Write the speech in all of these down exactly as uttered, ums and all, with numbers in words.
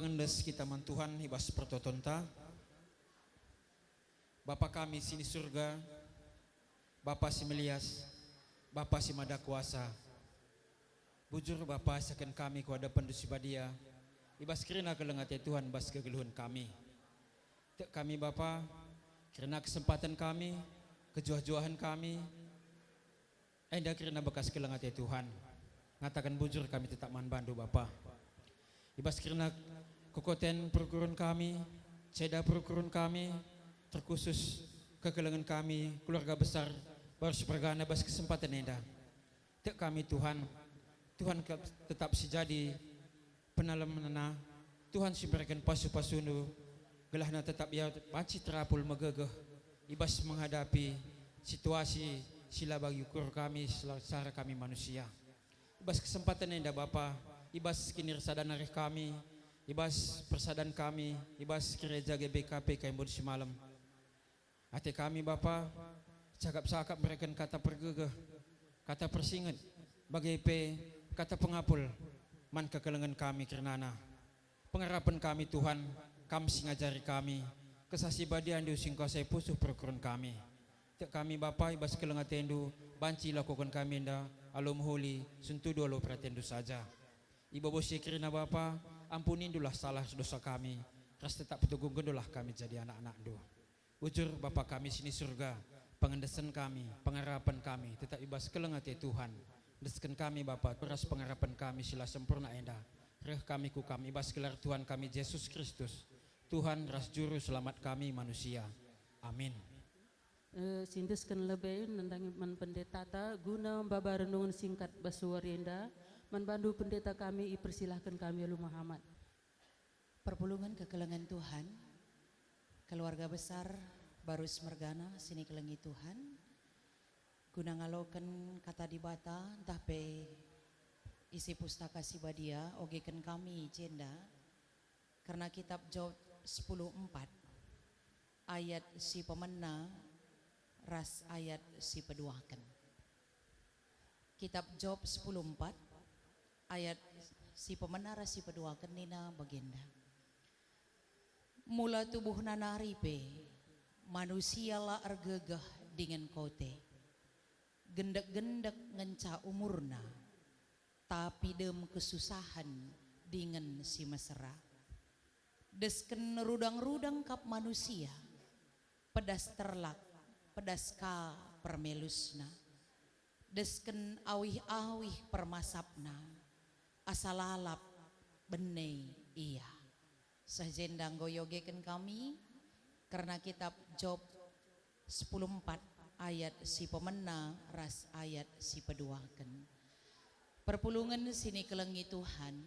Endes kita man Tuhan i bas pertotonta. Bapa kami si ni Surga, Bapa si melias, Bapa si mada kuasa. Bujur Bapa, isehken kami ku adepenNdu si badia, i bas kerina keleng ate Tuhan bas kegeluhen kami. Tek kami Bapa, kerina kesempaten kami, kejuah-juahen kami, enda kerina bekas keleng ate Tuhan. Ngataken bujur kami tetap man bandu Bapa. I bas kerina kekuaten perukuren kami, ceda perukuren kami, terkhusus kekelengen kami, keluarga besar Barus Mergana bas kesempaten enda. Tek kami Tuhan, Tuhan ke-, tetap si jadi penalemenna, Tuhan si mereken pasu-pasuNdu, gelahna tetap ia banci terapul megegeh i bas menghadapi situasi si la bagi ukur kami secara kami manusia. I bas kesempaten enda Bapa, i bas kinirsadan arih kami, i bas persadan kami, i bas gereja G B K P Kaimbun Simalem. Ate kami Bapa, cakap-cakap mereken kata pergegeh, kata persinget, bage pe kata pengapul man kekelengen kami kernana. Pengarapen kami Tuhan, Kam si ngajari kami, Kesah Si Badiandu si ngkuasai pusuh perukuren kami. Tek kami Bapa, i bas keleng ateNdu, banci ilakoken kami enda alu mehuli, sentudu alu peratenNdu saja. I babo si kerina Bapa, ampunindulah salah dosa kami, ras tetap peteguhkendulah kami jadi anak-anakNdu. Bujur Bapa kami si ni Surga, pengendesen kami, pengarapen kami tetap i bas keleng ate Tuhan. Endesken kami Bapa, ras pengarapen kami si la sempurna enda. Reh kami ku Kam i bas gelar Tuhan kami Jesus Kristus, Tuhan ras Juru Selamat kami manusia. Amin. Eh, siendesken lebe nandangi man pendetata guna maba renungen singkat bas wari enda, man bandu pendeta kami ipersilahken kami alu mehamat. Perpulungen kekelengen Tuhan, keluarga besar Barus Mergana si nikelengi Tuhan, guna ngaloken kata Dibata ntah pe isi Pustaka Si Badia, ogeken kami jenda kerna kitab Job sepuluh empat, ayat si pemena ras ayat si peduaken. Kitab Job sepuluh empat, ayat si pemena ras si peduaken nina bagenda, "Mula tubuhna nari pe, manusia la ergegeh dingen kote. Gendek-gendek ngenca umurna, tapi dem kesusahen dingen si mesera. Desken rudang-rudang kap manusia, pedas terlak, pedas ka permelusna. Desken awih-awih permasapna, asa lalap bene ia." Seh jenda enggo iogeken kami kerna kitab Job sepuluh empat ayat si pemena ras ayat si peduaken. Perpulungen si nikelengi Tuhan,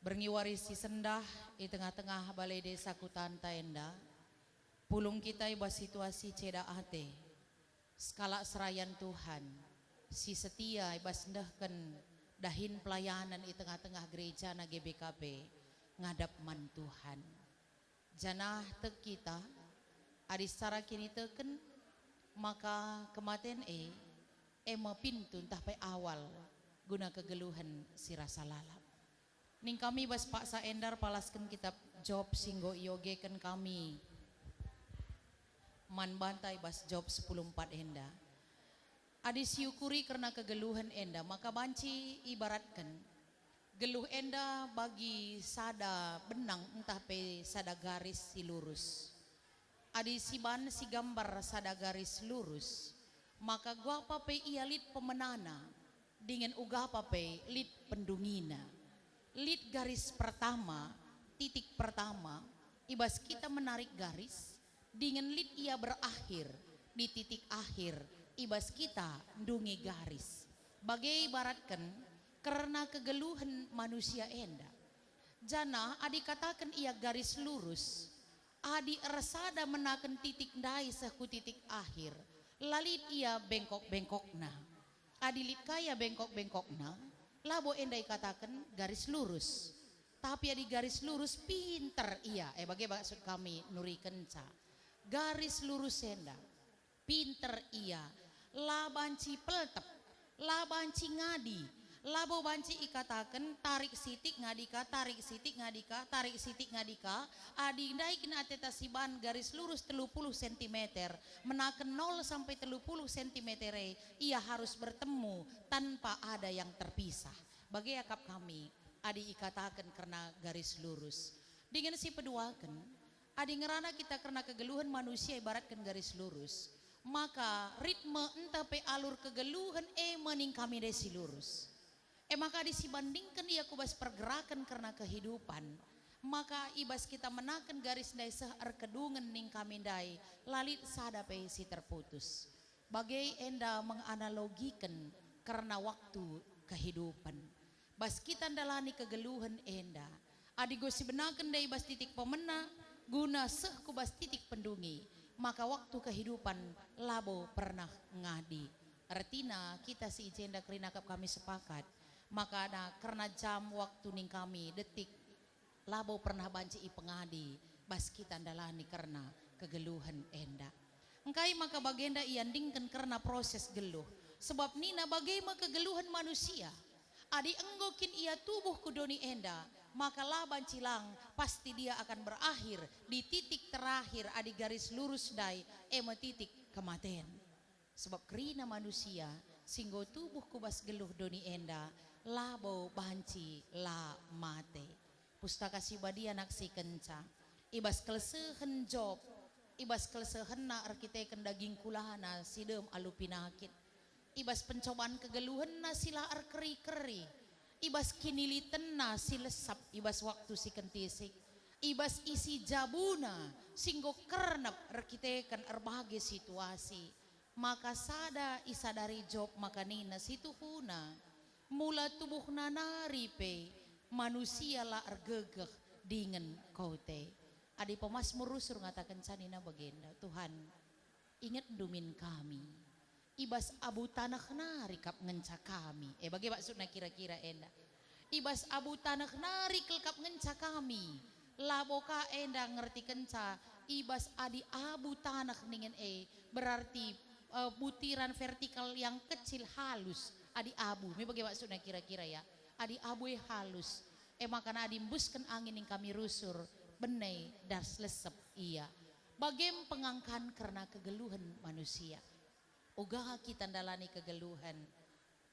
berngi wari si sendah i tengah-tengah balai desa kutanta enda, pulung kita i bas situasi ceda ate, sekalak serayan Tuhan, si setia i bas ndehken dahin pelayanen i tengah-tengah gerejana G B K P ngadap man Tuhan. Janah tek kita, adi secara kiniteken, maka kematen e, e me pintu ntah pe awal guna kegeluhen si rasa lalap. Ning kami bas paksa enda erpalasken kitab Job si enggo iogeken kami man banta i bas Job sepuluh empat enda. Adi siukuri kerna kegeluhen enda, maka banci ibaratken geluh enda bagi sada benang ntah pe sada garis si lurus. Adi siban sigambar sada garis lurus, maka guapa pe ia lit pemenana dingen ugapa pe lit pendungina. Lit garis pertama, titik pertama, i bas kita menarik garis, dingen lit ia berakhir di titik akhir i bas kita ndungi garis. Bage ibaratken kerna kegeluhen manusia enda. Janah adi kataken ia garis lurus, adi ersada menaken titik ndai seh ku titik akhir, la lit ia bengkok-bengkokna. Adi lit ka ia bengkok-bengkokna, labo enda ikataken garis lurus. Tapi adi garis lurus, pinter ia, eh, bage maksud kami nurikenca. Garis lurus enda, pinter ia, la banci peltep, la banci ngadi, Labo banci ikataken, "Tarik sitik ngadi ka, tarik sitik ngadi ka, tarik sitik ngadi ka." Adi ndai kin ateta siban garis lurus telu puluh sentimeter, menaken nol sampai telu puluh sentimeter e, ia harus bertemu tanpa ada yang terpisah. Bage akap kami, adi ikataken kerna garis lurus. Dingen si peduaken, adi ngerana kita kerna kegeluhen manusia ibaratken garis lurus, maka ritme ntah pe alur kegeluhen e me ning kami ndai si lurus. E maka adi sibandingken ia ku bas pergeraken kerna kehidupan, maka i bas kita menaken garis ndai seh erkedungen ning kami ndai, la lit sada pe si terputus. Bage enda menganalogiken kerna waktu kehidupen. Bas kita ndalani kegeluhen enda, adi enggo sibenaken ndai bas titik pemena, guna seh ku bas titik pendungi, maka waktu kehidupan labo pernah ngadi. Ertina kita si i jenda kerina akap kami sepakat, maka ada kerna jam, waktu ning kami detik, labo pernah banci ipengadi bas kita ndalani kerna kegeluhen enda. Engkai maka bagenda iandingken kerna proses geluh? Sebab nina bage me kegeluhen manusia. Adi enggo kin ia tubuh ku doni enda, maka la banci lang, pasti dia akan berakhir di titik terakhir adi garis lurus ndai, e me titik kematen. Sebab kerina manusia si enggo tubuh ku bas geluh doni enda labo banci la mate. Pustaka Si Badia naksikenca, i bas kelsehen Job, i bas kelsehenna erkiteken daging kulana si dem alu pinakit, i bas pencoban kegeluhenna si la erkeri-keri, i bas kinilitenna si lesap i bas waktu si kentisik, i bas isi jabuna si enggo kernep erkiteken erbage situasi, maka sada isadari Job maka nina si tuhuna, mula tubuhna nari pe manusia la ergegeh dingen kote. Adi pemasmur rusur ngatakenca nina bagenda, Tuhan, ingetndu min kami. I bas abu taneh nari kap ngenca kami. E bage maksudna kira-kira enda. I bas abu taneh nari kal kap ngenca kami. Labo ka enda ngertikenca i bas adi abu taneh ningen e, berarti, eh, butiran vertikal yang kecil halus adi abu. Me bage maksudna kira-kira ya. Adi abu e halus. E maka adi embusken angin ning kami rusur, bene das lesep ia. Bagem pengangkan kerna kegeluhen manusia. Uga kita ndalani kegeluhen,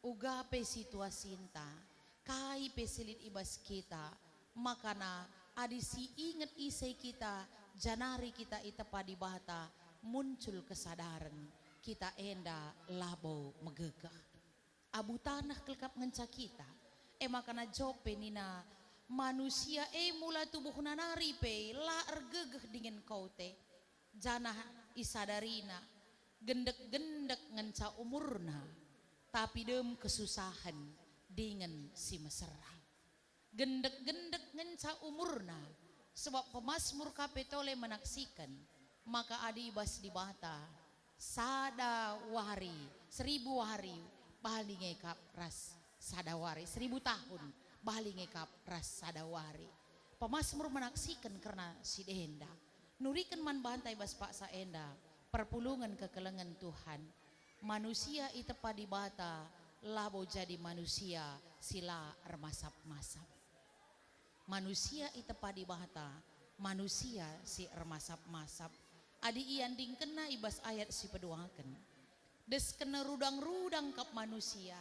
uga pe situasinta, kai pe si lit i bas kita, makana adi si inget ise kita, janari kita itepa Dibata, muncul kesadaren, kita enda labo megegeh. Abu taneh kal kap ngenca kita. E makana Job pe nina, manusia e mula tubuhna nari pe la ergegeh dingen kote, janah isadarina gendek-gendek ngenca umurna, tapi dem kesusahen dingen si mesera. Gendek-gendek ngenca umurna, sebab pemasmur ka pe tole menaksiken maka adi i bas Dibata sada wari, seribu wari bali nge kap ras sada wari, seribu tahun bali nge kap ras sada wari. Pemasmur menaksiken kerna si enda, nuriken man banta i bas paksa enda perpulungen kekelengen Tuhan. Manusia itepa Dibata labo jadi manusia si la ermasap-masap. Manusia itepa Dibata, manusia si ermasap-masap. Adi iandingkenna i bas ayat si peduaken, desken rudang-rudang kap manusia,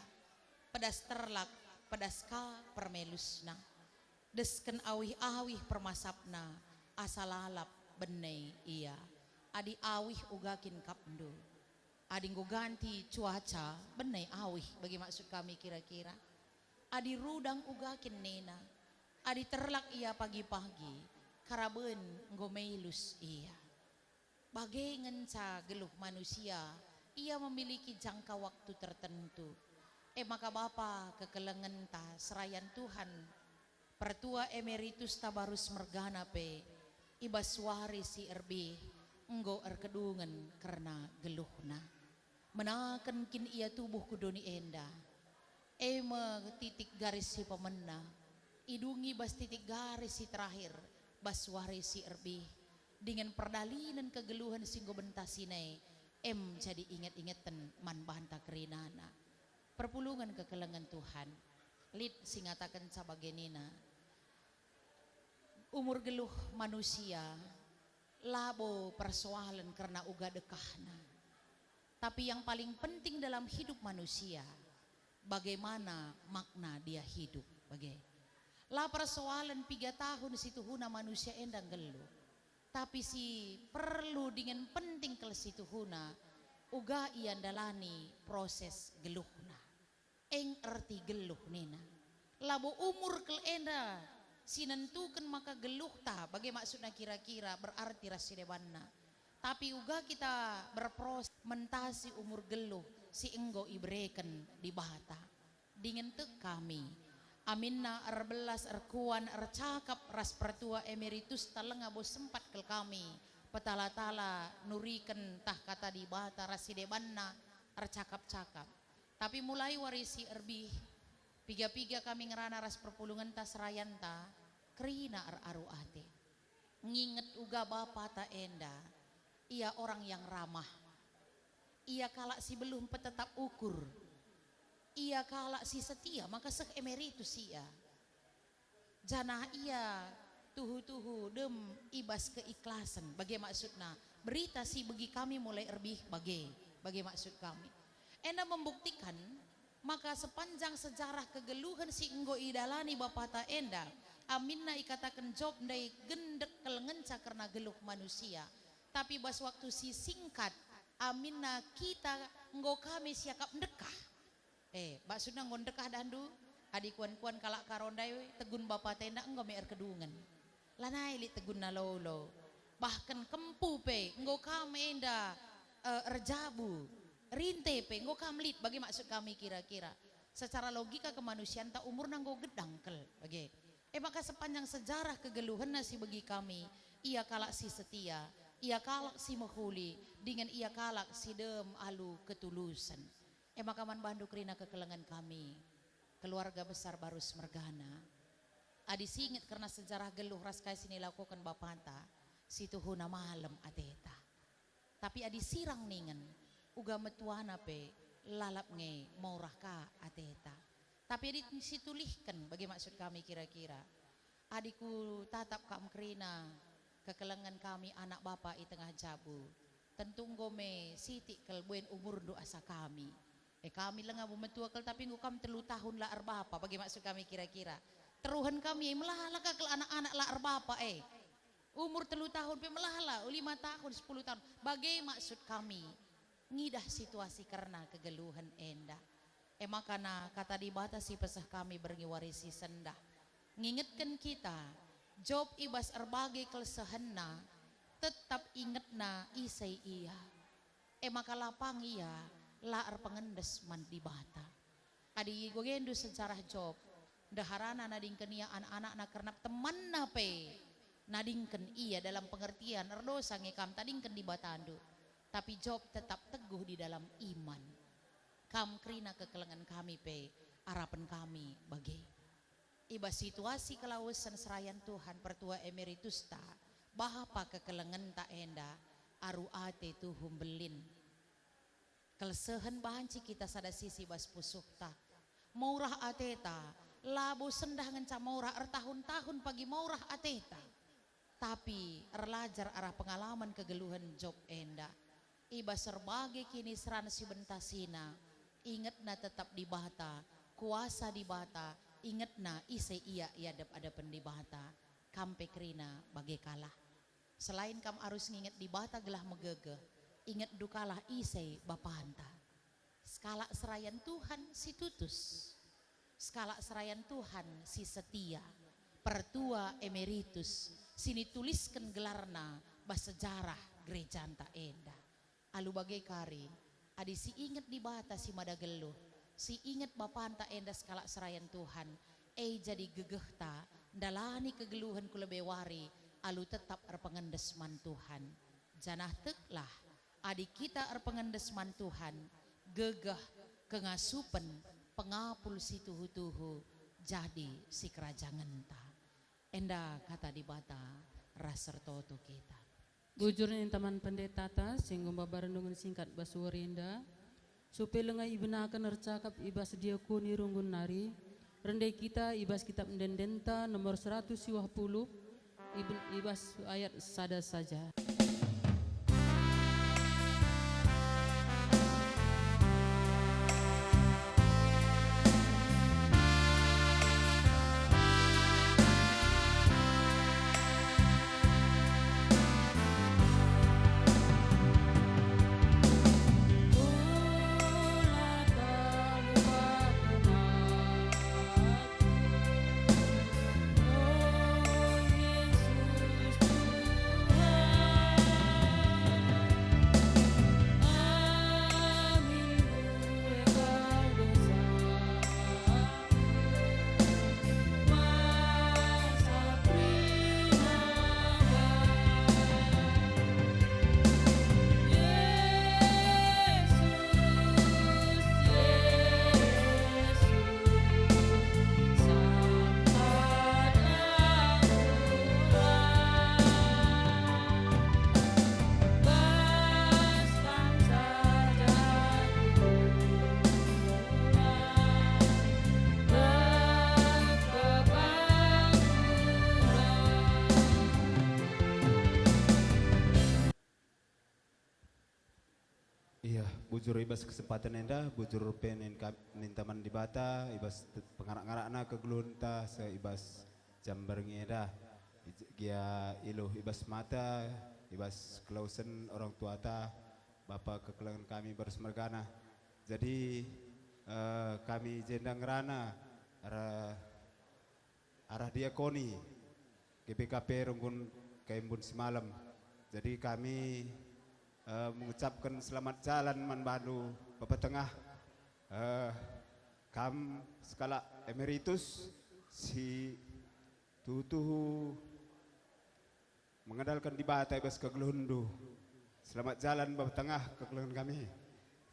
pedas terlak, pedas ka permelusna. Desken awih-awih permasapna, asa lalap bene ia. Adi awih uga kin kapndu. Adi enggo ganti cuaca, bene awih, bagi maksud kami kira-kira. Adi rudang uga kin nina, adi terlak ia pagi-pagi, karaben enggo melus ia. Bage ngenca geluh manusia, ia memiliki jangka waktu tertentu. E maka Bapa kekelengenta serayan Tuhan, Pertua Emeritus Tabarus mergana pe, i bas wari si erbih, enggo erkedungen kerna geluhna. Menaken kin ia tubuh ku doni enda? E me titik garis si pemena, idungi bas titik garis si terakhir, bas wari si erbih, dingen perdalinen kegeluhen si enggo bentasina e, em jadi inget-ingeten man banta kerinana. Perpulungen kekelengen Tuhan. Lit si ngatakenca bage nina, umur geluh manusia labo persoalen kerna uga dekahna. Tapi yang paling penting dalam hidup manusia, bagaimana makna dia hidup, bage. La persoalen piga tahun si tuhuna manusia enda nggeluh. Tapi si perlu dingen penting kal si tuhuna, uga ia ndalani proses geluhna. Eng erti geluh nina. Labo umur kal enda si nentuken maka geluhta, bage maksudna kira-kira berarti ras si debanna. Tapi uga kita berproses mentasi umur geluh si enggo ibereken Dibata. Dingen tek kami, aminna erbelas, erkuan, ercakap ras pertua emeritusta, langa bo sempat kal kami petala-tala nuriken tah kata Dibata ras si debanna ercakap-cakap. Tapi mulai wari si erbih, piga-piga kami ngerana ras perpulungenta serayanta, kerina eraru ate. Nginget uga bapata enda, ia orang yang ramah. Ia kalak si beluh mpetetap ukur. Ia kalak si setia, maka seh emeritus ia. Janah ia tuhu-tuhu dem i bas keiklasen. Bage maksudna, berita si begi kami mulai erbih bage, bage maksud kami. Enda membuktikan maka sepanjang sejarah kegeluhen si enggo idalani bapata enda, aminna ikataken Job ndai gendek kal ngenca kerna geluh manusia. Tapi bas waktu si singkat, aminna kita enggo kami siakap ndekah. Eh, maksudna enggo ndekah dahndu? Adi kuan-kuan kalak Karo ndai, tegun bapata enda enggo me erkedungen. Lanai lit tegunna lolo. Bahkan kempu pe enggo kam enda, eh, erjabu. Rinte pe enggo kam lit, bage maksud kami kira-kira. Secara logika kemanusianta umurna enggo gedang kal, bage. E maka sepanjang sejarah kegeluhenna si begi kami, ia kalak si setia, ia kalak si mehuli, dingen ia kalak si dem alu ketulusen. E maka man bandu kerina kekelengen kami, keluarga besar Barus mergana. Adi singet kerna sejarah geluh ras kai si nilakoken bapata, si tuhuna malem ateta. Tapi adi sirang ningen, uga metuana pe lalap nge maurah ka ateta. Tapi adi situlihken, bage maksud kami kira-kira? Adi kutatap kam kerina kekelengen kami anak bapa i tengah jabu, tentu enggo me sitik kal buen umurndu asa kami. E, kami langa bo metua kal, tapi enggo kam telu tahun la erbapa, bage maksud kami kira-kira? Teruhen kami e, melala ka kal anak-anak la erbapa e. Umur telu tahun pe melala, lima tahun, sepuluh tahun. Bage maksud kami ngidah situasi kerna kegeluhen enda. E maka na kata Dibata si peseh kami berngi wari si sendah. Ngingetken kita, Job i bas erbage kelsehenna, tetap ingetna ise ia. E maka la pang ia la erpengendes man Dibata. Adi igogendu sejarah Job, ndeharana nadingken ia anak-anakna kerna temanna pe nadingken ia dalam pengertian erdosa nge kam tadingken Dibatandu. Tapi Job tetap teguh di dalam iman. Kam kerina kekelengen kami pe arapen kami bage. I bas situasi kelawesen serayan Tuhan pertua emeritusta, bapa kekelengenta enda aru ate tuhu mbelin. Kelsehen banci kita sada sisi bas pusuhta. Maurah ateta, labo sendah ngenca maurah ertahun-tahun pagi maurah ateta. Tapi erlajar arah pengalaman kegeluhen Job enda. I bas erbage kiniseran si bentasina, ingetna tetap Dibata, kuasa Dibata, ingetna ise ia i adep-adepen Dibata. Kam pe kerina bage kalah. Selain kam arus nginget Dibata gelah megegeh, ingetndu kalah ise bapanta. Sekalak serayan Tuhan si tutus. Sekalak serayan Tuhan si setia. Pertua emeritus si nitulisken gelarna bas sejarah gerejanta enda. Alu bage kari, adi si inget Dibata si mada geluh, si inget bapanta enda sekalak serayan Tuhan, e jadi gegehta ndalani kegeluhen ku lebe wari alu tetap erpengendes man Tuhan. Janah teklah, adi kita erpengendes man Tuhan, gegeh, kengasupen, pengapul si tuhu-tuhu jadi sikerajangenta. Enda kata Dibata ras ertoto kita. Bujur ninta man pendetata si enggo maba renungen singkat bas wari enda, supe langa ibenaken ercakap i bas diakoni runggun nari, Rende kita i bas Kitap Ende-endenta nomor seratus siwah puluh, i bas ayat sada saja. Iya, bujur i bas kesempatan enda, bujur pe nin kam-, ninta man Dibata, i bas te-, pengarak-ngarakna kegeluhenta seh i bas jam berngi enda. I j-, gia iluh i bas mata, i bas kelawesen orang tuata, bapa kekelengen kami Barus mergana. Jadi, eh, kami jenda ngerana arah, arah diakoni G B K P runggun kai embun simalem. Jadi kami, eh, mengucapken selamat jalan man bandu Bapa Tengah. Eh, kam sekalak emeritus si tuhu-tuhu mengandalken Dibata i bas kegeluhenndu. Selamat jalan Bapa Tengah kekelengen kami.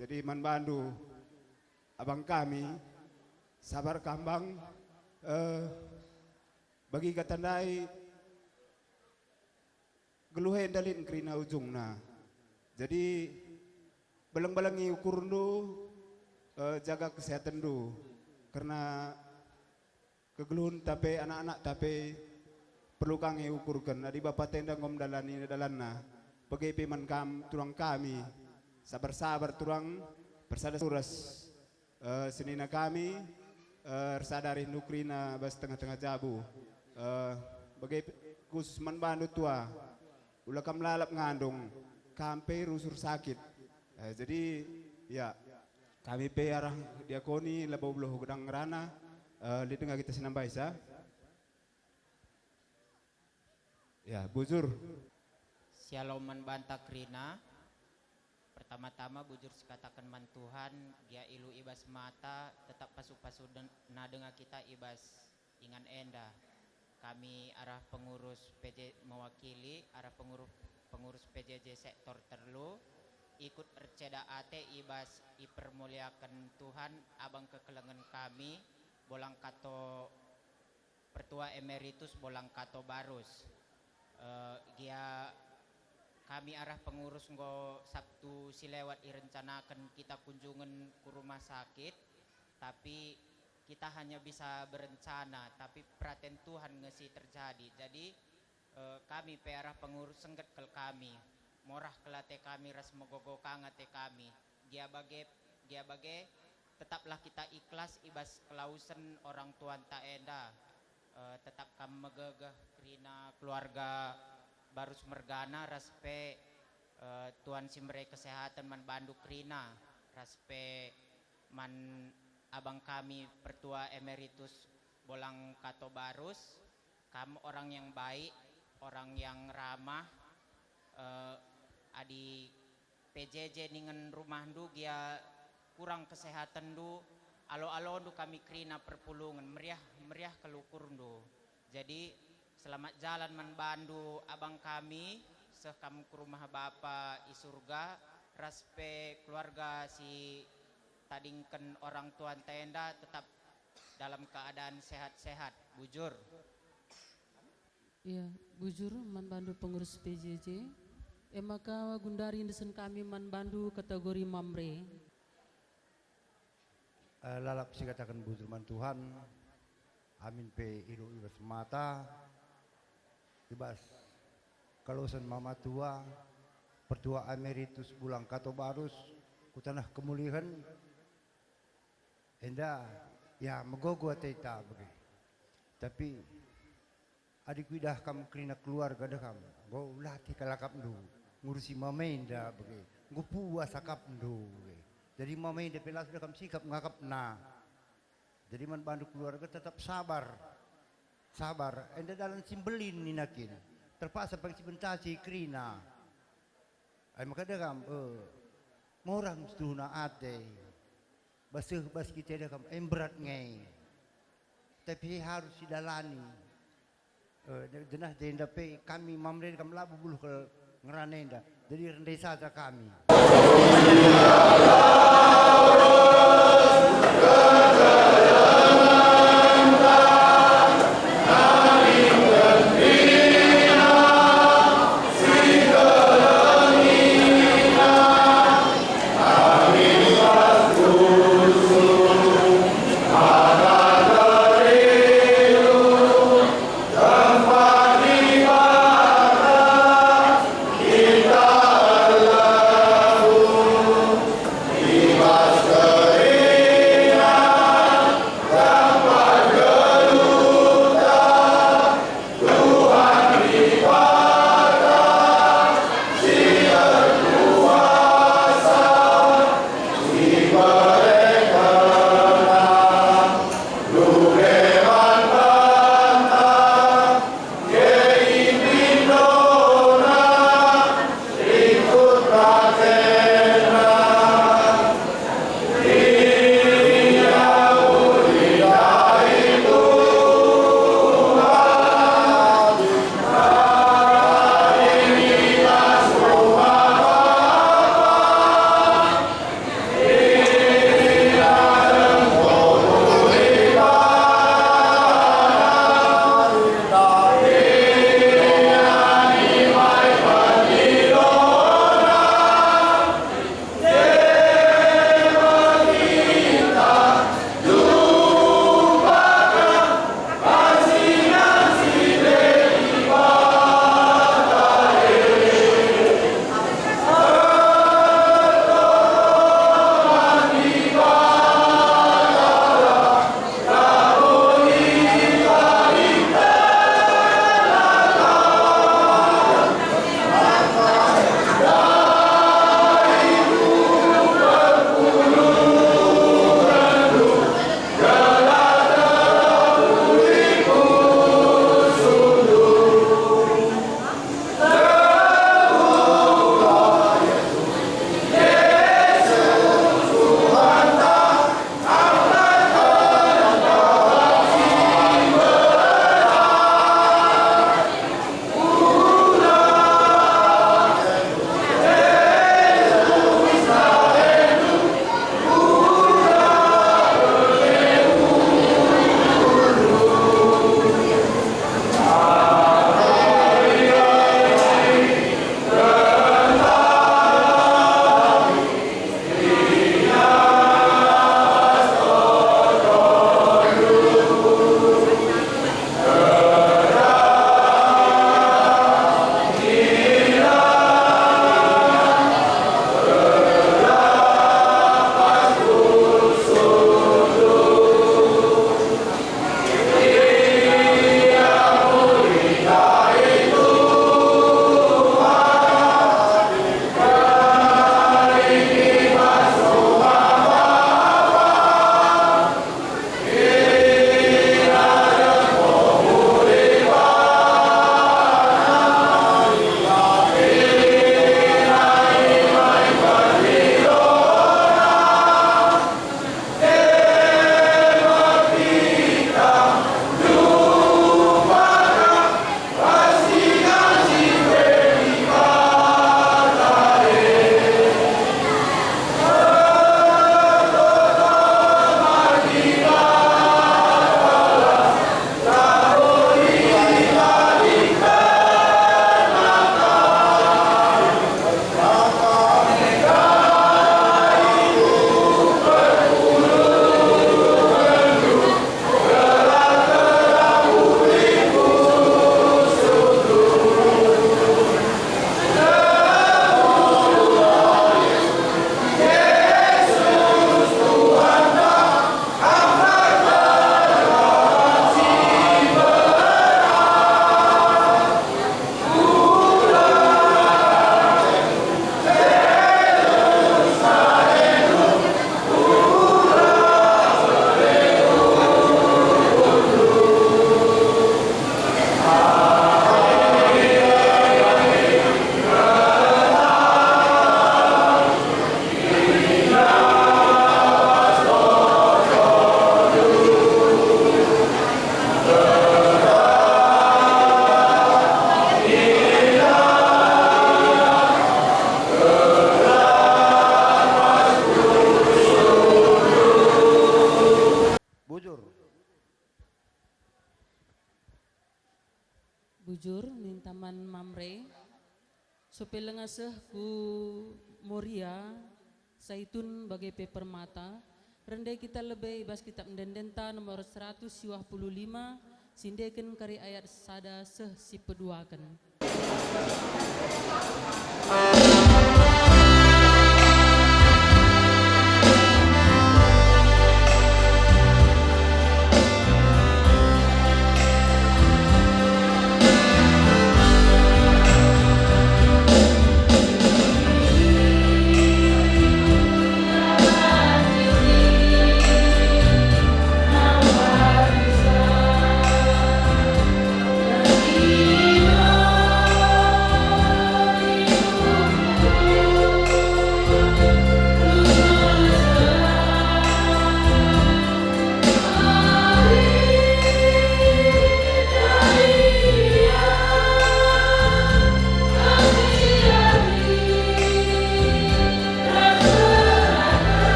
Jadi man bandu abang kami, sabar kam bang, eh, bagi kata ndai geluh enda lit kerina ujungna. Jadi beleng-belengi ukurndu, eh, jaga kesehatenndu. Kerna kegeluhenta pe, anak-anakta pe perlu ka nge ukurken. Adi bapa tenda enggo mendalani dalanna, bage pe man kam turang kami. Sabar-sabar turang, persada ras, eh, senina kami, eh, ersada arih ndu kerina bas tengah-tengah jabu. Eh, bage pe khusus man bandu tua, ula kam lalap ngandung, kam pe rusur sakit. Eh, jadi, ya, kami pe arah diakoni labo beluh gedang ngerana, eh, lit denga kita senambaisa. Ya, bujur. Shalom man banta kerina. Pertama-tama bujur sikataken man Tuhan, gia iluh i bas mata, tetap pasu-pasu den-, na denga kita i bas ingan enda. Kami arah pengurus P J, mewakili arah pengurus, pengurus P J J sektor terlu, ikut erceda ate i bas ipermuliaken Tuhan abang kekelengen kami, Bolang Kato, Pertua Emeritus Bolang Kato Barus. Eh, gia kami arah pengurus enggo Sabtu si lewat irencanaken kita kunjungen ku rumah sakit, tapi kita hanya bisa berencana, tapi peraten Tuhan nge si terjadi. Jadi, eh, kami pe arah pengurus sengget kal kami, morah kal ate kami ras megogo ka nge ate kami. Gia bage, gia bage, tetaplah kita ikhlas i bas kelawesen orang tuanta enda. Eh, tetap kam megegeh kerina keluarga Barus mergana ras pe, eh, Tuhan si mere kesehatan man bandu kerina, ras pe man abang kami Pertua Emeritus Bolang Kato Barus. Kam orang yang baik, orang yang ramah, eh, adi P J J ningen rumahndu gia kurang kesehatenndu, alo-alondu kami kerina perpulungen, meriah, meriah kal ukurndu. Jadi, selamat jalan man bandu abang kami, seh kam ku rumah Bapa i Surga, ras pe keluarga si tadingken orang tuanta enda tetap dalam keadaan sehat-sehat. Bujur. Iya, bujur man bandu pengurus P J J. E maka gundari endesen kami man bandu kategori Mamre. Eh, lalap sikataken bujur man Tuhan, Amin pe ilu i bas mata, i bas kalosen mama tua, pertua emeritus Bulang Kato Barus, ku taneh kemulihen, enda, ya, megogo ateta bage. Tapi adi kuidah kam kerina keluarga deh kam, enggo latih kal akapndu, ngurusi mama enda bage, enggo puas akapndu bage. Jadi mama enda pe las deh kam sikap ngakapna. Jadi man bandu keluarga tetap sabar. Sabar, enda dalan si mbelin nina kin. Terpaksa pagi si bentasi kerina. Ai maka deh kam, eh, morang setuhuna ate. Baseh bas kita deh kam, em berat nge. Tapi harus sidalani. Eh, de-, denah jenda pe kami mamre kam labo buluh kal ngerana enda. Jadi rende saja kami. Bujur ninta man Mamre, sope lenga seh ku Moria, Saitun bage pe Permata, rende kita lebe i bas Kitap Ende-endenta nomor seratus siwah puluh lima, si ndeken kari ayat sada seh si peduaken.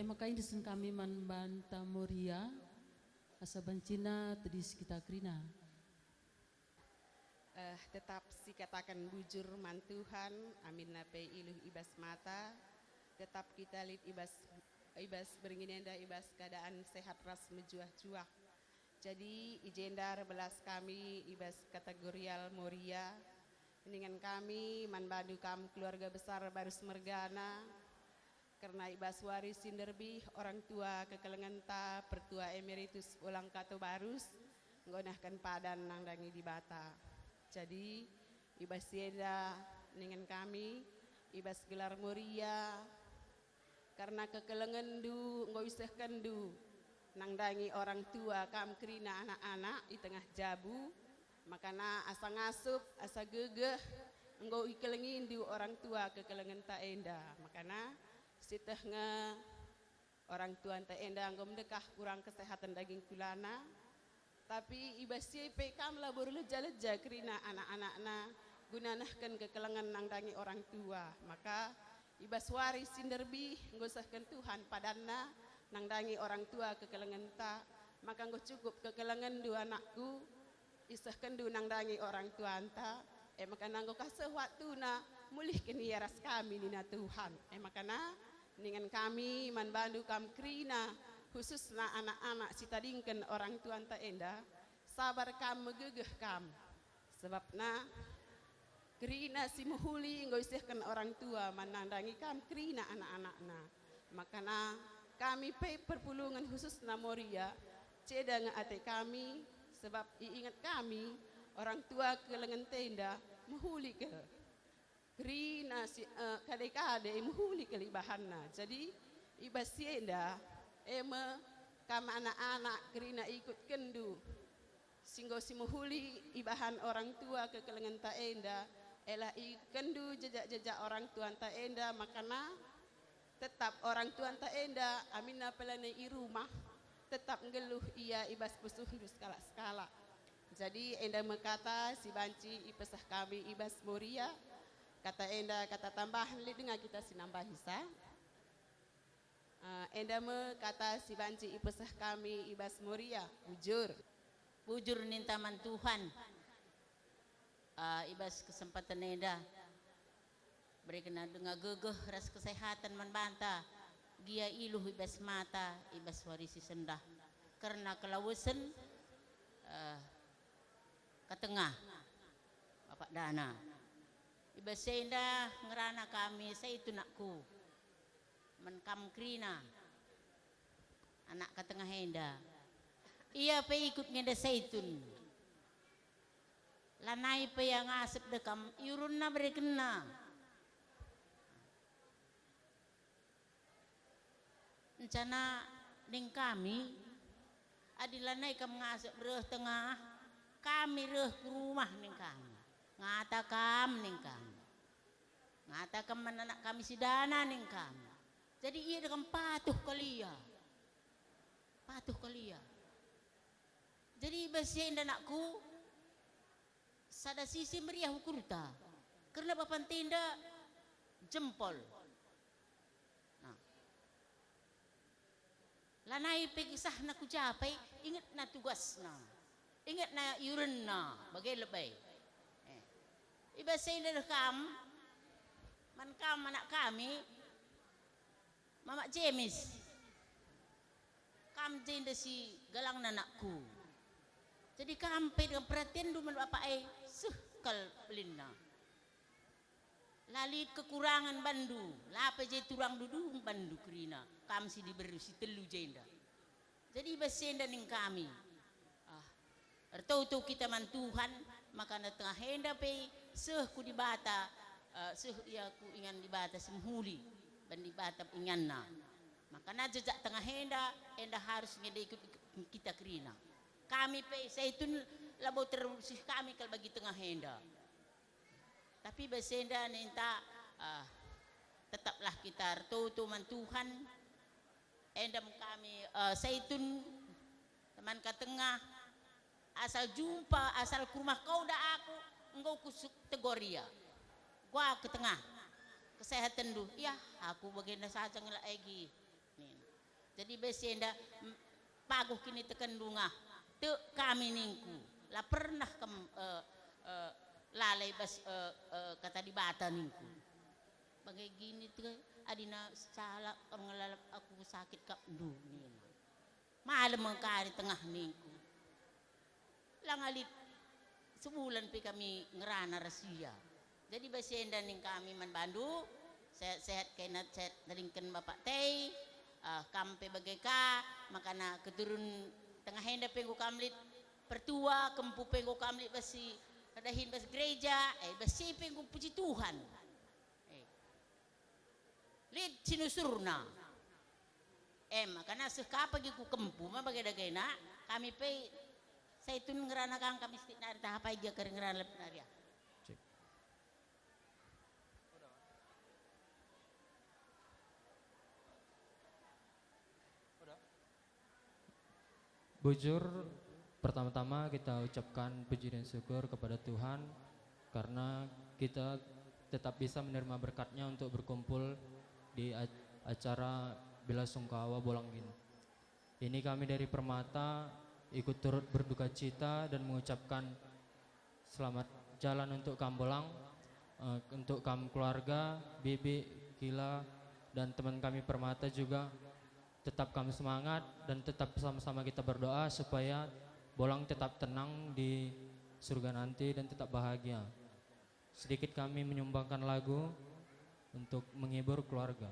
E maka iendesen kami man banta Moria, asa bancina tedis kita kerina. Eh, tetap sikataken bujur man Tuhan, aminna pe iluh i bas mata, tetap kita lit i bas, i bas berengi enda, i bas keadaan sehat ras mejuah-juah. Jadi, i jenda erbelas kami i bas kategorial Moria, ningen kami man bandu kam keluarga besar Barus mergana, kerna i bas wari si nderbih orang tua kekelengenta Pertua Emeritus Ulang Kato Barus, enggo nehken padan nandangi Dibata. Jadi, i bas si enda ningen kami, i bas gelar Moria, kerna kekelengenndu enggo isehkenndu nandangi orang tua kam kerina anak-anak i tengah jabu, makana asa ngasup, asa gegeh, enggo ikelengindu orang tua kekelengenta enda. Makana, sieteh nge orang tuanta enda enggo mendekah kurang kesehaten daging kulana, tapi i bas si e pe kam labo erleja-leja kerina anak-anakna guna nehken kekelengen nandangi orang tua. Maka i bas wari si nderbih enggo isehken Tuhan padanna nandangi orang tua kekelengenta, maka enggo cukup kekelengenndu anakku, isehkenndu nandangi orang tuanta, e maka enggo ka seh waktuna mulihken ia ras kami nina Tuhan. E maka ningen kami man bandu kam kerina, khususna anak-anak si tadingken orang tuanta enda, sabar kam, megegeh kam. Sebabna kerina si mehuli enggo isehken orang tua man nandangi kam kerina anak-anakna. Makana kami pe perpulungen khususna Moria, ceda nge ate kami, sebab iinget kami orang tua kekelengenta enda mehuli kal. Kerina si, eh, kade-kade mehuli kal ibahanna. Jadi, i bas si enda, e me kam anak-anak kerina ikutkenndu si enggo si mehuli ibahan orang tua kekelengenta enda, e lah ikutkenndu jejak-jejak orang tuanta enda, makana tetap orang tuanta enda, aminna pe lanai i rumah, tetap nggeluh ia i bas pusuhndu sekalak-sekalak. Jadi, enda me kata si banci ipeseh kami i bas Moria. Kata enda kata tambahen, lit denga kita si nambahi sa. Eh, enda me kata si banci ipeseh kami i bas Moria, bujur. Bujur ninta man Tuhan, eh, i bas kesempatan enda. Bereken denga gegeh ras kesehatan man banta, Gia iluh i bas mata, i bas wari si sendah, kerna kelawesen, eh, katengah, Bapak Dana. I bas enda ngerana kami Saitun nakku, man kam kerina, anak katengah enda. Ia pe ikut nge enda Saitun. Lanai pe ia ngasep de kam, iurunna berekenna. Encana ning kami, adi lanai kam ngasep reh tengah, kami reh ku rumah ning kami. Ngata kam ning kami. Ngata kam man anak kami si Dana ning kami. Jadi ia de kam patuh kal ia. Patuh kal ia. Jadi i bas si enda nakku, sada sisi meriah ukurta, kerna bapanta enda jempol. Nah. Lanai pe kesahna ku ja pe, ingetna tugasna, ingetna iurenna, bage lebe. Eh. I bas si enda reh kam, man kam anak kami, Mamak Jemis. Kam jenda si galangna nakku. Jadi kam pe dengan perhatianndu man bapa e, seh kal belinna. La lit kekurangan bandu, la pe je turang dudung bandu kerina, kam si diberu si telu jenda. Jadi i bas enda ning kami, ah, ertoto kita man Tuhan, maka na tengah enda pe seh ku Dibata, eh, seh ia ku ingan Dibata si mehuli, ban Dibata inganna. Maka na jejak tengah enda, enda harus nge enda ikut kita kerina. Kami pe Saitun labo terusih kami kal bagi tengah enda. Tapi bas enda ninta, ah, tetaplah kita ertoto man Tuhan. Enda me kami, eh, Saitun, temanka tengah, asal jumpa, asal ku rumah kau da aku, enggo ku su-, tegor ia. Gua ke tengah, kesehatenndu, yah, aku bagenda saja ngelak egi. Nina. Jadi bas enda, m-, paguh kinitekenndu ngah. Tek kami ningku, la pernah kam, eh, eh, lalai bas, eh, eh, kata Dibata ningku. Bage gini tek, adina salah kam ngelalap aku sakit kap ndu nina. Malem me kari tengah ningku. Langa lit sebulan pe kami ngerana ras ia. Jadi bas enda ning kami man bandu, sehat-sehat kena sehat tadingken Bapak Tei, ah, kam pe bage ka, makana keturun tengah enda pe enggo kam lit pertua, kempu pe enggo kam lit bas si erdahin bas gereja, eh, bas si pe enggo puji Tuhan. Eh. Lit sinusurna. E, makana seh ka pagi ku kempu ma bage dagena, kami pe Saitun ngerana kang kami sitik nari, tahapai gia kari ngerana lebih nari. Cek. Bujur, pertama-tama kita ucapkan puji dan syukur kepada Tuhan karena kita tetap bisa menerima berkat-Nya untuk berkumpul di a-, acara bela sungkawa Bolang ini. Ini kami dari Permata ikut turut berduka cita dan mengucapkan selamat jalan untuk kam Bolang, eh, untuk kam keluarga, Bibi, Kila, dan teman kami Permata juga. Tetap kam semangat dan tetap sama-sama kita berdoa supaya Bolang tetap tenang di surga nanti dan tetap bahagia. Sedikit kami menyumbangkan lagu untuk menghibur keluarga.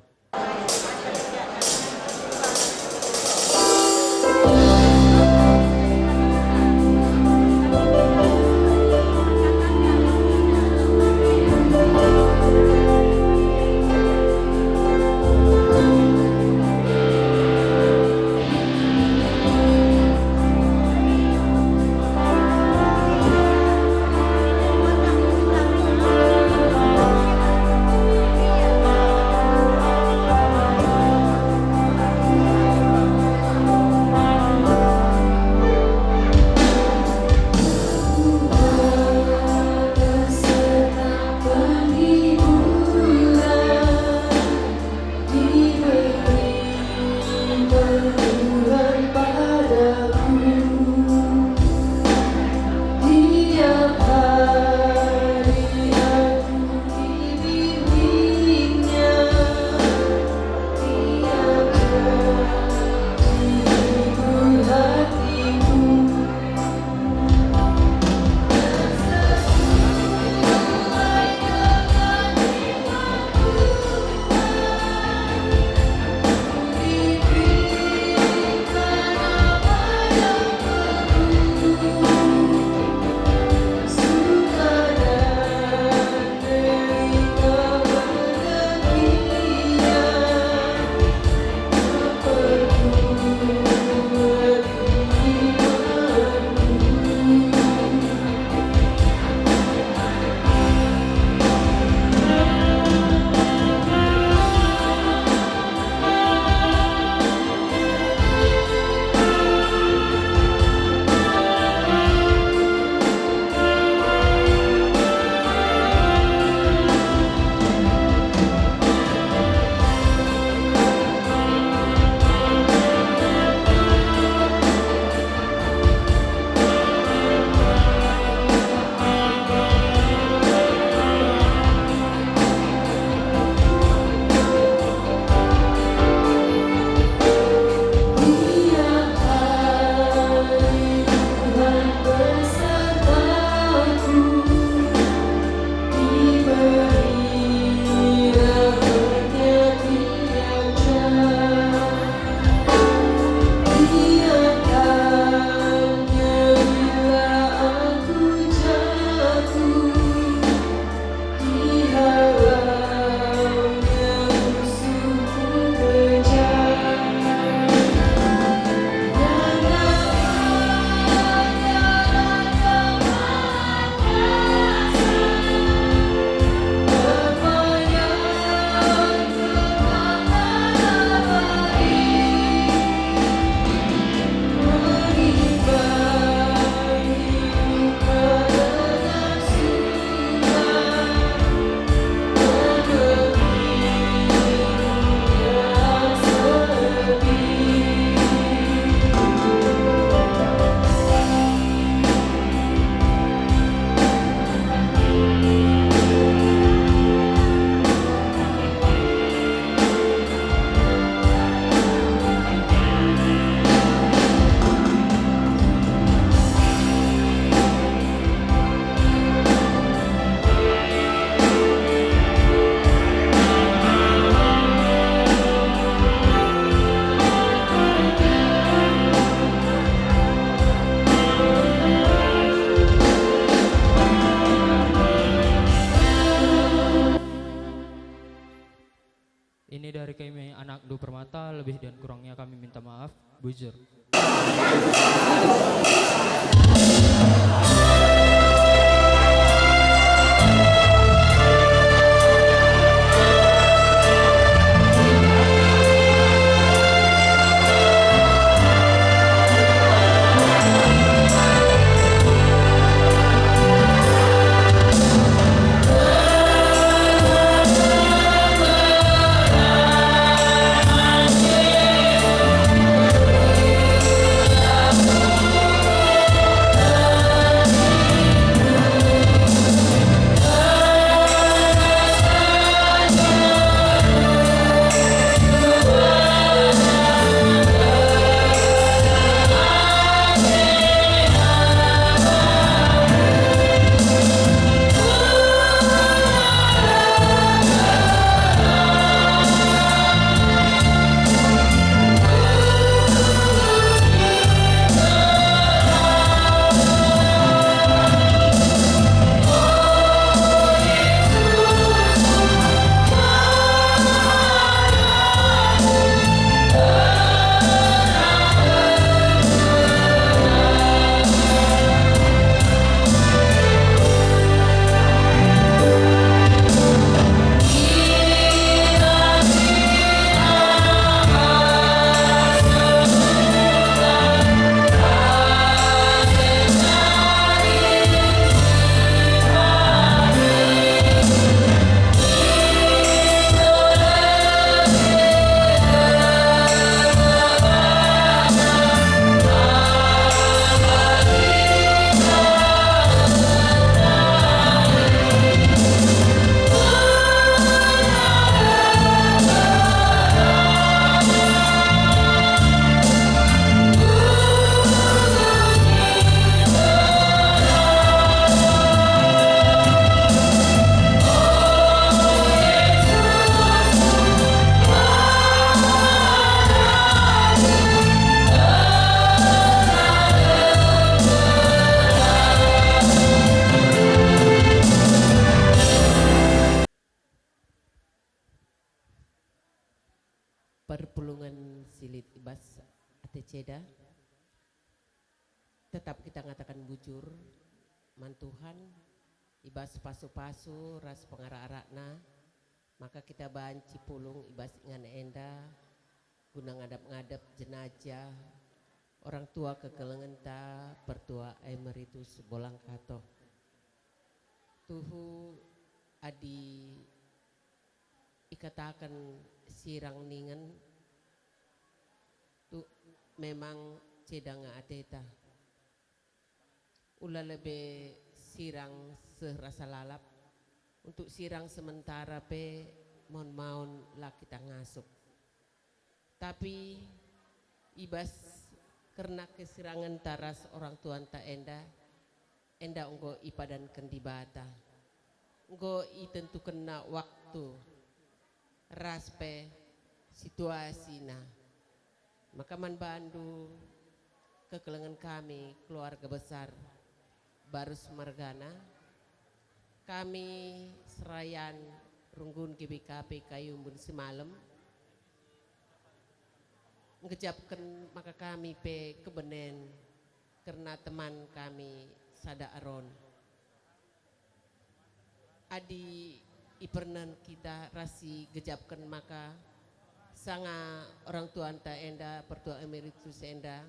Bujur. Perpulungen si lit i bas ate ceda. Tetap kita ngataken bujur man Tuhan, i bas pasu-pasu ras pengara-arakNa, maka kita banci pulung i bas ingan enda, guna ngadap-ngadap jenajah orang tua kekelengenta, Pertua Emeritus Bolang Katoh. Tuhu adi ikataken sirang ningen, tu memang ceda nge ateta. Ula lebe sirang seh rasa lalap, untuk sirang sementara pe maun-maun la kita ngasup. Tapi i bas kerna kesirangenta ras orang tuanta enda, enda enggo ipadanken Dibata. Enggo itentukenNa waktu ras pe situasina. Maka man bandu kekelengen kami keluarga besar Barus Margana, kami serayan runggun G B K P Kayumbun Simalem, nggejapken maka kami pe kebenen kerna teman kami sada Aron. Adi ipernehen kita ras si gejapken maka sanga orang tuanta enda, Pertua Emeritus enda,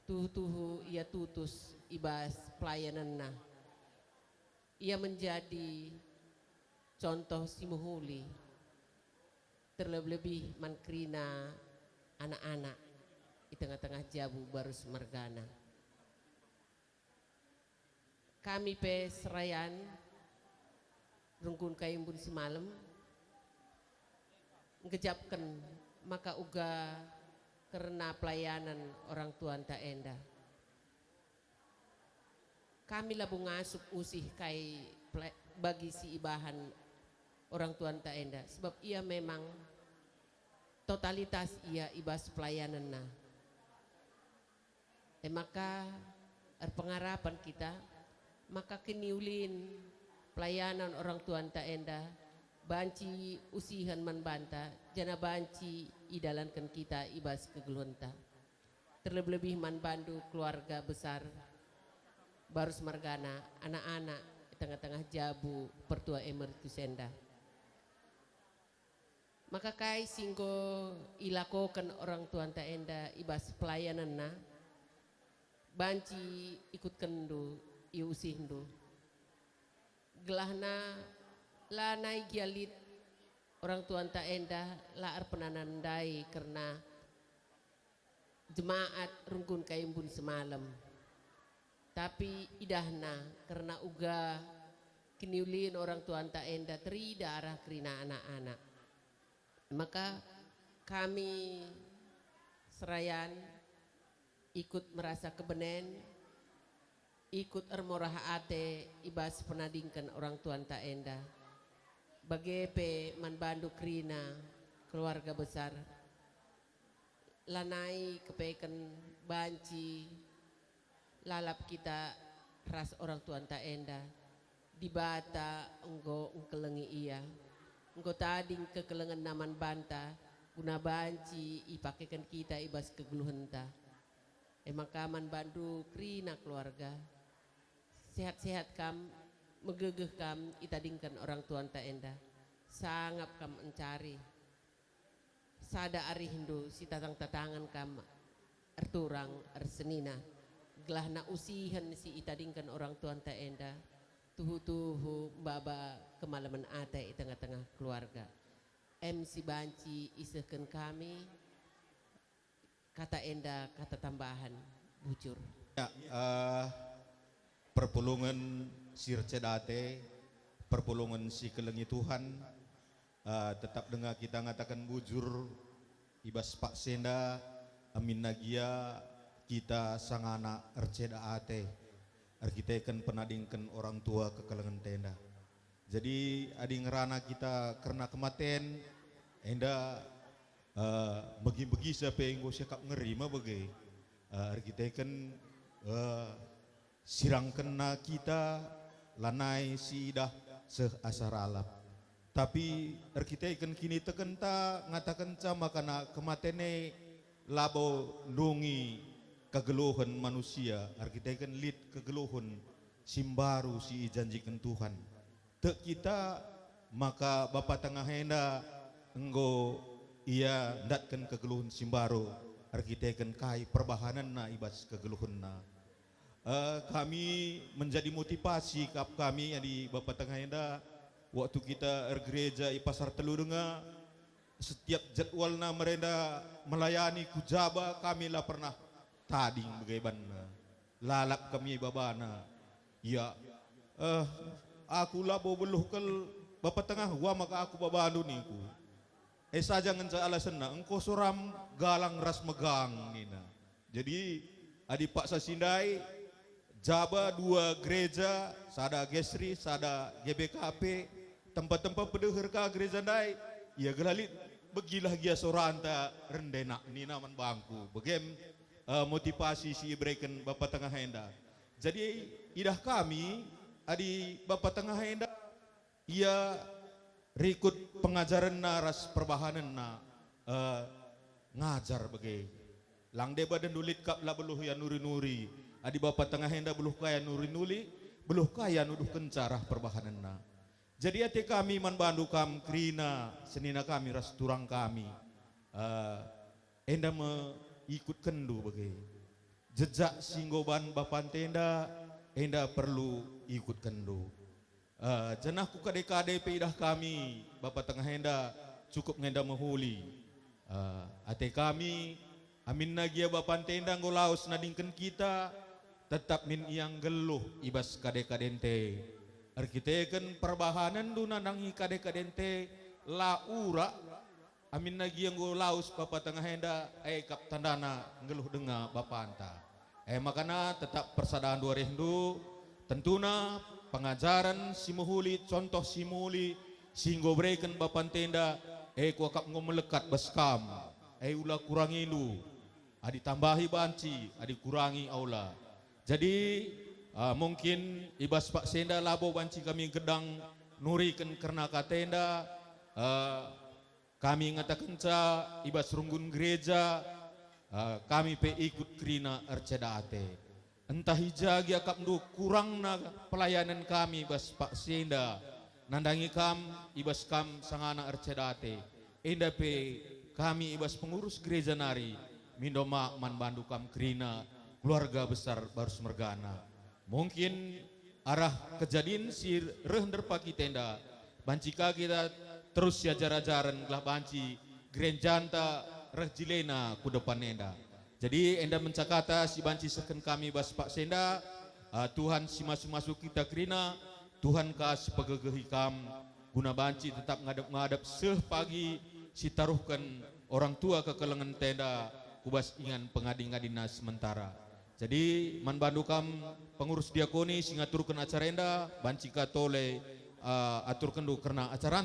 tuhu-tuhu ia tutus i bas pelayanenna. Ia menjadi contoh si mehuli, terlebih-lebih man kerina anak-anak i tengah-tengah jabu Barus Margana. Kami pe serayan runggun Kayumbun Simalem nggejapken maka uga kerna pelayanan orang tuanta enda. Kami labo ngasup usih kai pela-, bagi si ibahan orang tuanta enda, sebab ia memang totalitas ia i bas pelayanenna. E maka erpengarapen kita maka kiniulin pelayanan orang tuanta enda banci usihen man banta, janah banci idalanken kita i bas kegeluhenta. Terlebih-lebih man bandu keluarga besar Barus Margana, anak-anak i tengah-tengah jabu pertua emeritus enda. Maka kai si enggo ilakoken orang tuanta enda i bas pelayanenna, banci ikutkenndu, iusihndu. Gelahna lanai gia lit orang tuanta enda la erpinandan ndai kerna jemaat runggun kai embun semalem. Tapi idahna kerna uga kiniulin orang tuanta enda terida arah kerina anak-anak. Maka kami serayan ikut merasa kebenen, ikut ermurah ate i bas penadingken orang tuanta enda. Bage pe man bandu kerina keluarga besar. Lanai kepeken banci lalap kita ras orang tuanta enda. Dibata enggo engkelengi ia, enggo tading kekelengenna man banta, guna banci ipakeken kita i bas kegeluhenta. E maka man bandu kerina keluarga, sehat-sehat kam, megegeh kam itadingken orang tuanta enda, sangap kam encari. Sada arihndu sitatang-tatangen kam erturang ersenina, gelahna usihen si itadingken orang tuanta enda tuhu-tuhu maba kemalemen ate i tengah-tengah keluarga. Em si banci isehken kami kata enda kata tambahan, bujur. Ya, eh, perpulungen si erceda ate, perpulungen si kelengi Tuhan, eh, tetap denga kita ngataken bujur i bas paksa enda, aminna gia kita sangana erceda ate, erkiteken penadingken orang tua kekelengenta enda. Jadi, adi ngerana kita kerna kematen, enda, eh, megi-megi si pe enggo siakap ngeri me bage, eh, erkiteken, eh, sirangkenna kita lanai siidah seh asa ralap. Tapi erkiteken kinitekenta ngatakenca maka kematen e labo ndungi kegeluhen manusia, erkiteken lit kegeluhen si mbaru si ijanjiken Tuhan. Tek kita maka Bapa Tengah enda enggo ia ndatken kegeluhen si mbaru erkiteken kai perbahanenna i bas kegeluhenna. Eh, kami menjadi motivasi kap kami adi Bapa Tengah enda, waktu kita ergereja i Pasar Telu denga, setiap jadwalna merenda melayani ku jaba kami la pernah tading bage banna. Lalap kami babana. Ya, eh, aku labo beluh kal Bapa Tengah, ua maka aku babandu ningku. E saja ngenca alasenna, engko soram galang ras megang nina. Jadi, adi paksa si ndai, jaba dua gereja, sada Gesri, sada G B K P, tempa-tempa pedeher ka gereja ndai, ia gelah lit, begilah gia soranta rendenak nina man bangku. Begem, eh, motivasi si ibereken Bapa Tengah enda. Jadi, idah kami, adi Bapa Tengah enda, ia rikut pengajarenna ras perbahanenna, eh, ngajar bage. Lang deba dendu lit kap la beluh ia nuri-nuri. Adi Bapa Tengah enda beluh ka ia nuri-nuri, beluh ka ia nuduhkenca arah perbahanenna. Jadi ate kami man bandu kam kerina senina kami ras turang kami. Eh, enda me ikutkenndu bage. Jejak si enggo ban bapanta enda, enda perlu ikutkenndu. Eh, janah ku kade-kade pe idah kami, Bapa Tengah enda, cukup nge enda mehuli. Eh, ate kami, aminna gia bapanta enda enggo lawes nadingken kita, tetap min ia nggeluh i bas kade-kadenta. Erkiteken perbahanenndu nandangi kade-kadenta, la urak, aminna gia enggo lawes Bapa Tengah enda, e kap tandana nggeluh denga bapanta. E makana tetap persadandu arehndu, tentuna pengajaren si mehuli, contoh si mehuli, si enggo bereken bapanta enda, e kuakap enggo melekat bas kam. E ula kurangindu, adi tambahi banci, adi kurangi aula. Jadi, ah, mungkin i bas paksa enda labo banci kami gedang nuriken kerna kata enda, ah, kami ngatakenca i bas runggun gereja, Eh, kami pe ikut kerina erceda ate. Ntah i ja gia akapndu kurangna pelayanen kami bas paksa enda, nandangi kam, i bas kam sangana erceda ate, enda pe kami i bas pengurus gereja nari mindo mak man bandu kam kerina keluarga besar Barus mergana. Mungkin arah kejadin si reh nderpa kita enda, banci ka kita terus siajar-ajaren gelah banci gerenjanta reh jilena ku depan enda. Jadi enda mencakata si banci sehken kami bas paksa enda, ah, Tuhan si masu-masu kita kerina, Tuhan ka si pegegehi kam, guna banci tetap ngadep-ngadep seh pagi si taruhken orang tua kekelengen enda ku bas ingan pengadi-ngadina sementara. Jadi, man bandu kam pengurus diakoni si ngaturken acara enda, banci ka tole, eh, aturkenndu kerna acara.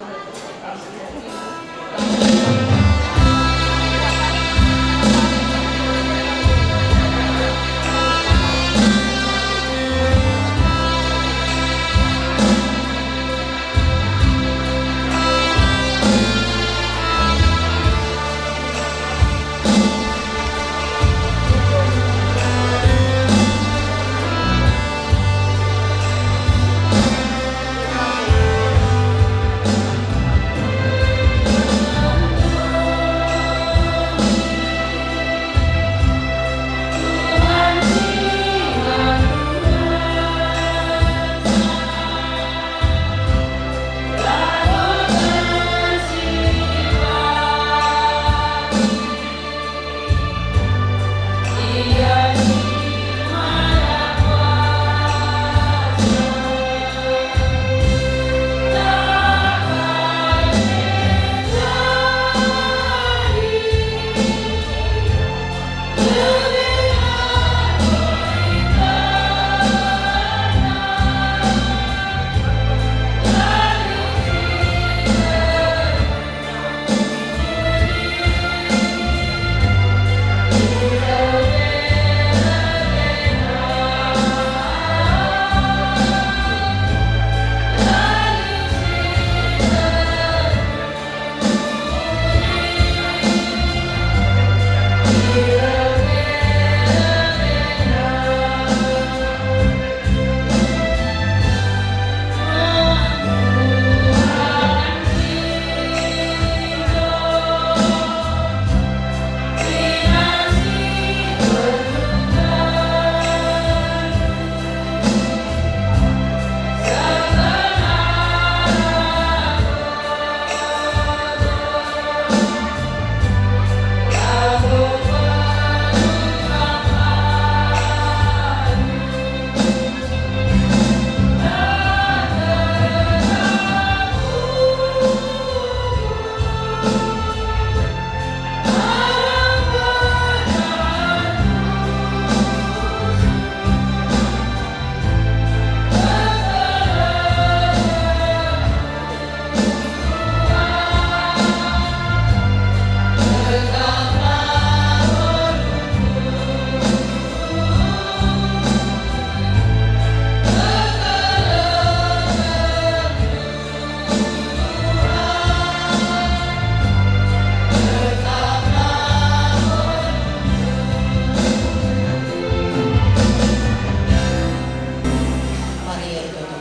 Mari ertoto.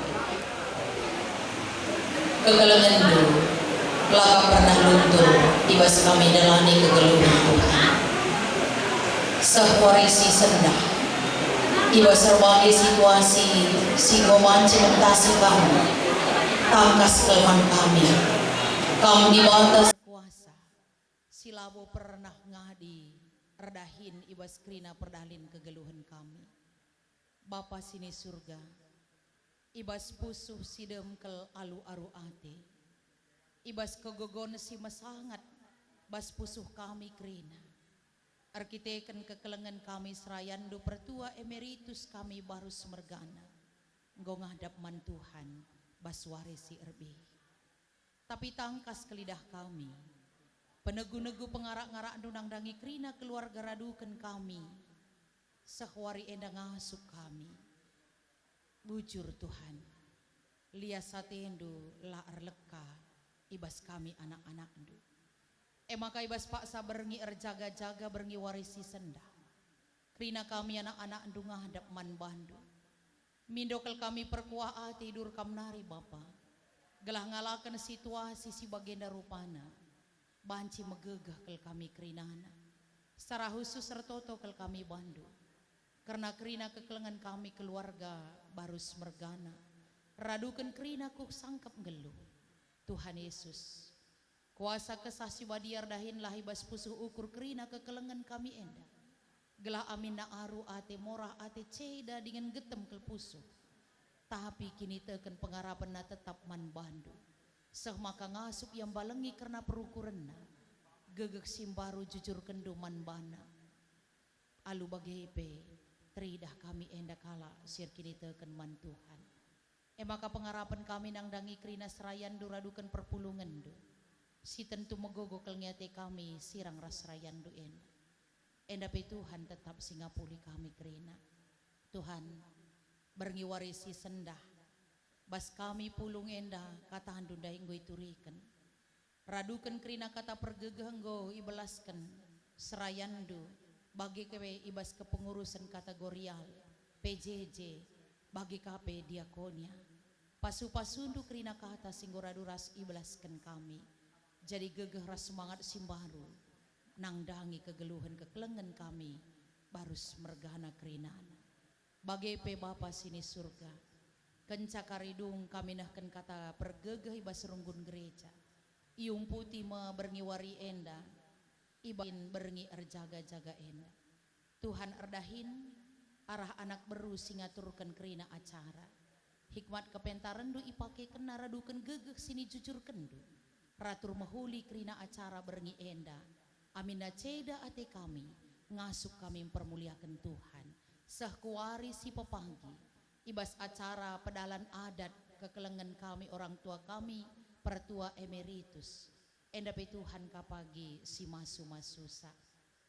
Kekelengenndu la ka pernah luntur i bas kami ndalani kegeluhen Tuhan. Seh wari si sendah, i bas erbage situasi si enggo mancing ntasi kami, tangkas kelemahen kami. Kam Dibata si kuasa, si labo pernah ngadi erdahin i bas kerina perdahin kegeluhen kami. Bapa si ni Surga, i bas pusuh si dem kal alu aru ate, i bas kegegohen si mesangat bas pusuh kami kerina, erkiteken kekelengen kami serayanNdu Pertua Emeritus kami Barus mergana, enggo ngadap man Tuhan bas wari si erbehi. Tapi tangkas kal idah kami, penegu-negu pengarak-ngarakNdu nandangi kerina keluarga raduken kami, seh wari enda ngasup kami. Bujur, Tuhan, lias ateNdu la erleka i bas kami anak-anakNdu. E maka i bas paksa berngi erjaga-jaga, berngi wari si sendah, kerina kami anak-anakndu ngadap man bandu. Mindo kal kami perkuah ate idur kam nari, Bapa, gelah ngalaken situasi si bagenda rupana, banci megegeh kal kami kerinana. Secara khusus ertoto kal kami bandu, kerna kerina kekelengen kami keluarga Barus mergana, raduken kerina kuh sangkep nggeluh. Tuhan Yesus, kuasa Kesah Si Badia erdahinlah i bas pusuh ukur kerina kekelengen kami enda, gelah aminna aru ate, morah ate, ceda dingen getem kal pusuh, tapi kiniteken pengarapenna tetap man bandu, seh maka ngasup ia mbalengi kerna perukurenna, gegeh si mbaru jujurkenndu man bana. Alu bage pe, teridah kami enda kalak si erkiniteken man Tuhan. E maka pengarapen kami nandangi kerina serayanndu raduken perpulungenndu, si tentu megogo kal nge ate kami sirang ras serayanndu enda. Enda pe Tuhan tetap si ngapuli kami kerina. Tuhan, berngi wari si sendah, bas kami pulung enda katandu ndai enggo ituriken. Raduken kerina kata pergegeh enggo ibelasken serayanndu, bage pe i bas kepengurusen kategorial, P J J, bage ka pe diakonia. Pasu-pasundu kerina kata si enggo radu ras ibelasken kami. Jadi gegeh ras semangat si mbaru, nandangi kegeluhen kekelengen kami, Barus mergana kerinana. Bage pe Bapa si ni Surga, kenca kari dung kami nehken kata pergegeh i bas runggun gereja, iumputi me berngi wari enda, i bas berngi erjaga-jaga enda. Tuhan erdahin, arah anak beru si ngaturken kerina acara. Hikmat kepentarenndu ipakekenna raduken gegeh si nijujurkenndu. Ratur mehuli kerina acara berngi enda. Aminna ceda ate kami, ngasup kami mpermuliaken Tuhan. Seh ku wari si pepagi, i bas acara pedalan adat kekelengen kami orang tua kami, pertua emeritus. Enda pe Tuhan ka pagi si masu-masusa.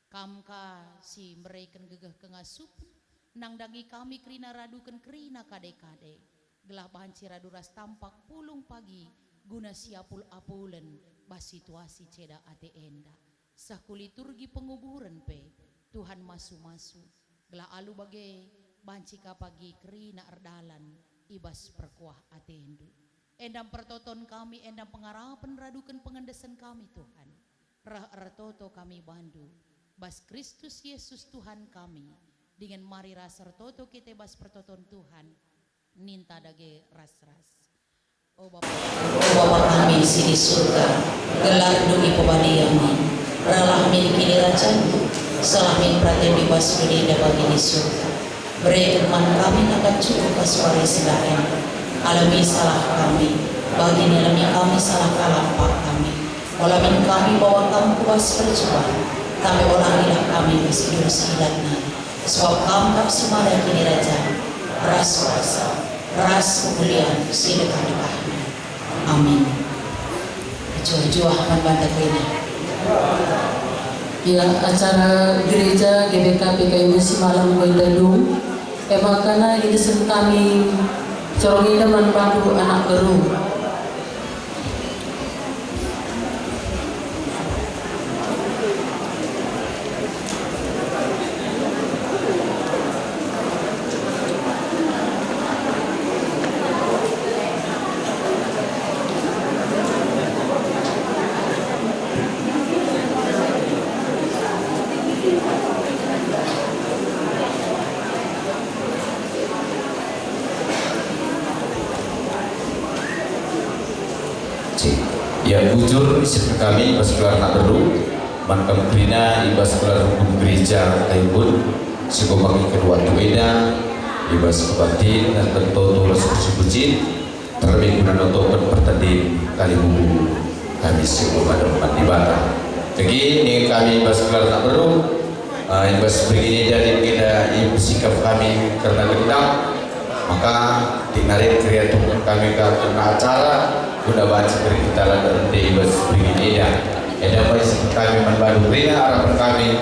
Kam ka si mbereken gegeh kengasupen, nandangi kami kerina raduken kerina kade-kade, gelah banci radu ras tampak pulung pagi guna siapul-apulen bas situasi ceda ate enda. Seh ku liturgi penguburen pe, Tuhan masu-masu, gelah alu bage banci ka pagi kerina erdalan i bas perkuah atendu. Enda mpertoton kami, enda pengarapen raduken pengendesen kami, Tuhan. Reh ertoto kami bandu, bas Kristus Yesus Tuhan kami, dingen mari ras ertoto kita bas pertoton Tuhan, ninta dage ras-ras. O Bapa, o Bapa kami si di surga, gelarNdu ipebadia min, rehlah min kinirajanNdu, seh min peratenNdu i bas doni enda bagi di surga. Bereken man kami nakan cukup bas wari si enda. Alemi salah kami, bagi nialemi kami salah kalak empak kami. Ola min kami bawa Kam ku bas percuban, tapi olangilah kami bas si dosa nari. Sebab Kam kap si mada kinirajan, ras kuasa, ras kemulian si dekah-dekahna. Amin. Juah-juah man banta kerina. Ya, acara gereja G B K P K I Musi Malam enggo enda dung. E maka nai idesen kami corong enda man bandu anak beru. Cik. Ya, bujur isehken kami i bas gelar anak beru, man kam kerina i bas gelar runggun gereja Kayumbun, si enggo make kedua enda, i bas kebaktin, dan tentu tulas suci-suci, terlebih guna notoken pertendin kalibubu kami si enggo ngadep man Dibata. Jadi, nina kami i bas gelar anak beru, Ah, i bas berngi enda, adi enda ipesikap kami kerna gendang, maka adi nari keriaturken kami ka kerna acara, guna banci kari kita la rende i bas berngi enda. Enda me isehken kami man bandu kerina, arapen kami,